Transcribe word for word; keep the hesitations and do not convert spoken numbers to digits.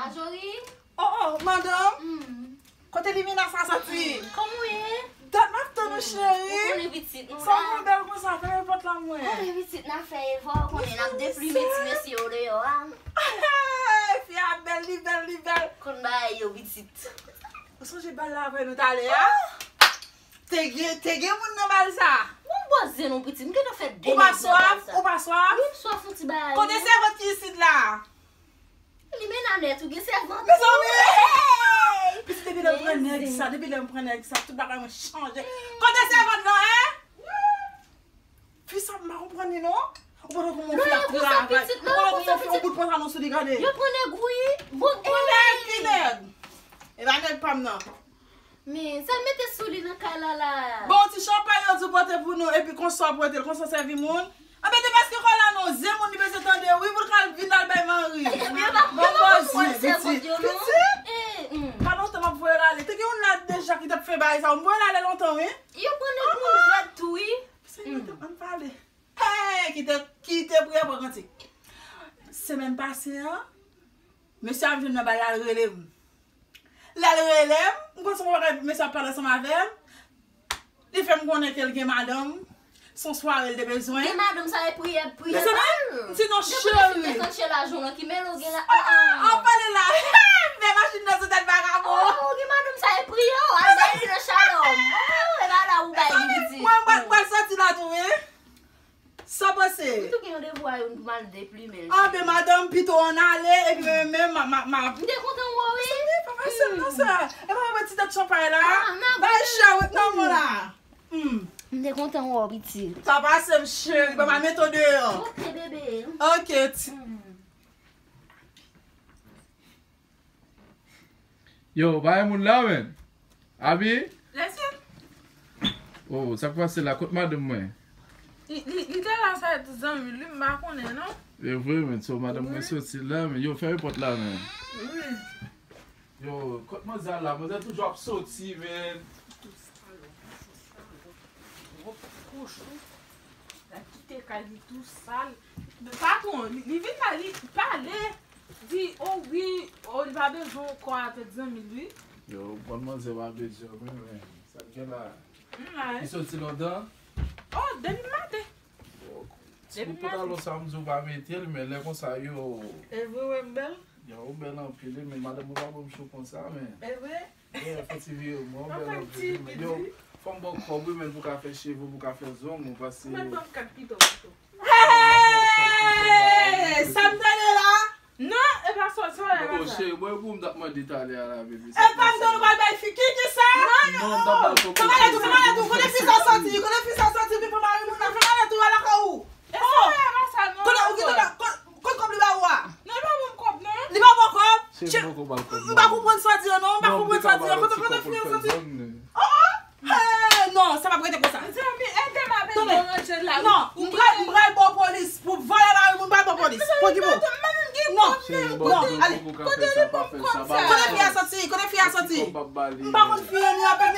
Majori? Oh, oh, madanm. Hmm. Kote limena sa soti? Kòman w ye? Dat m ap tann ou, cheri. Ou konnen pitit nou la. Sa w bèl konsa, fèmen pòt la mwen. Ou konnen pitit n ap fè efò, ou konnen n ap deplime ti mesye yo deyò a. Fi a bèl, li bèl, li bèl. Konn bagay yo pitit. Ou sonje bal la avè nou talè a? Te gen, te gen moun nan bal sa. Bon, bòz zen non pitit, m gentan fè de nèg nan bal sa. Ou pa swaf? Ou pa swaf? Wi, m swaf yon ti bagay. Kote sèvant ki isit la? Li mennanèt ou gen sèvant. Mezanmi! Pitit, depi lè m pran nèg sa, depi lè m pran nèg sa, tout bagay mwen chanje. Kote sèvant lan, en? Fi sa m pa konprann li non. Ou pa konn kòman fi ap travay. Ou pa konn kòman fi yon bout pantalon sou li gade. Yo pran nèg wi. Bon, pran nèg ki nèg? E pa nèg pa m nan. Men, sa l mete sou li nan kay la la? Bon, ti chanpay yo di w pote pou nou, epi konsa w pote l, konsa w sèvi moun. Anben, te paske kò la non, zen moun li bezwen tande, wi, pou l ka vin al bay mari. Epi yo pa, yo pa konn pran sèvant yo non. Pitit, pa lontan m ap voye l ale. Te gen youn la deja ki t ap fè bagay sa, m voye l ale lontan, wi. Yo pran nèg moun rèd tou, wi. Seyè, ann pale. Hey, kite, kite priyè pran kantik. Semèn pase an, mesye ap jwenn nan bal la, l rele m. Lè l rele m, m konn se yon bagay mesye ap pale ansanm avè m. Li fè m konnen ke l gen madanm. Se yon sware l te bezwen. Gen madanm sa e priyè, priyè pa l. M di non, cheri. Depi w fin desann chè lajan w lan, ki mele w gen la? Ah, ah, pale la. Men machin nan sou tèt vagabon. Oh, gen madanm sa e priyè w. Al bay li nan Shalom. Oh, e pa la ou bay li pitit. Mwen, mwen, mwen soti la tou, wi. Sa w panse? Ou tou gen randevou a youn pou m al deplimen l. Anben, madanm, pito ann ale, epi mwen menm, m a, m a, m a. M te kontan wè w, wi. Mezanmi, pa pase m nan sa. E pa mwen ti tèt chanpay la. Bay chè wet nan mwen la. Hmm. M te kontan wè w, pitit. Pa pase m, cheri, pa mal mete w deyò. Ok, bebe. Ok, ti. Hmm. Yo, pa gen moun la, menn. Abi? Lèse. Oh, sa k pase la? Kot madanm mwen? Li, li, li te la sa zanmi li, m pa konnen, non. E vre, menn. So, madanm mwen soti la, menn. Yo, fèmen pòt la, menn. Wi. Yo, kot manzè la? Manzè toujou ap soti, menn. Gwo kochon. L ap kite kay li tou sal. Patwon, li, li vin la, li pale. Di, oh wi, oh, li pa bezwen w kò a tèt zanmi l, wi. Yo, bon manzè pa bezwen w, men, men, sa k gen la? M la, wi. Li soti lontan? Oh, depi maten. Bon, ti bout pantalon sa, m di w pa mete l, men lè konsa, yo. E vre, wè m bèl? Yo, ou bèl anpil, wi, men madanm ou pa ban m cho konsa, men. E vre? Yeah, fè ti vire, mwen, ou bèl anpil, wi, men yo, fò m ba w kòb, wi, men pou w ka fè cheve, pou w ka fè zong, ou pase. Ou mèt ban m kat pito, pito. Hey! Sa m tande la? Non, e pa sa, sa, e pa sa. Oh, cheri, bon, e pou m t ap mande talè a la, baby. E pa m tande w pral bay fi, ki, ki sa? Non, non, m t ap ba l kòb. Fè malèt ou, fè malèt ou, kote fi sa soti, kote fi sa soti, pi pou mari moun nan, fè malèt ou, al lakay ou. E sa, e pa sa, non. Kote ou gentan ba, ko-, kot kòb li ba ou a? Non, li pa ban m kòb, non. Li pa ba w kòb? Cheri, m poko ba l kòb, non. M pa konprann sa w di an, non, m pa konprann sa w di an. Kote, kote fi an soti? Oh, oh. Hey, non, sa p ap rete konsa. Mezanmi, ede m avèk bon ranje la. Non, m pral, m pral ba w polis pou vòlè mari moun, m pral ba w polis. Pran ki bon. Non, non, ale. Kote fi a soti? Kote fi a soti? M pa konn fi an, ni apèl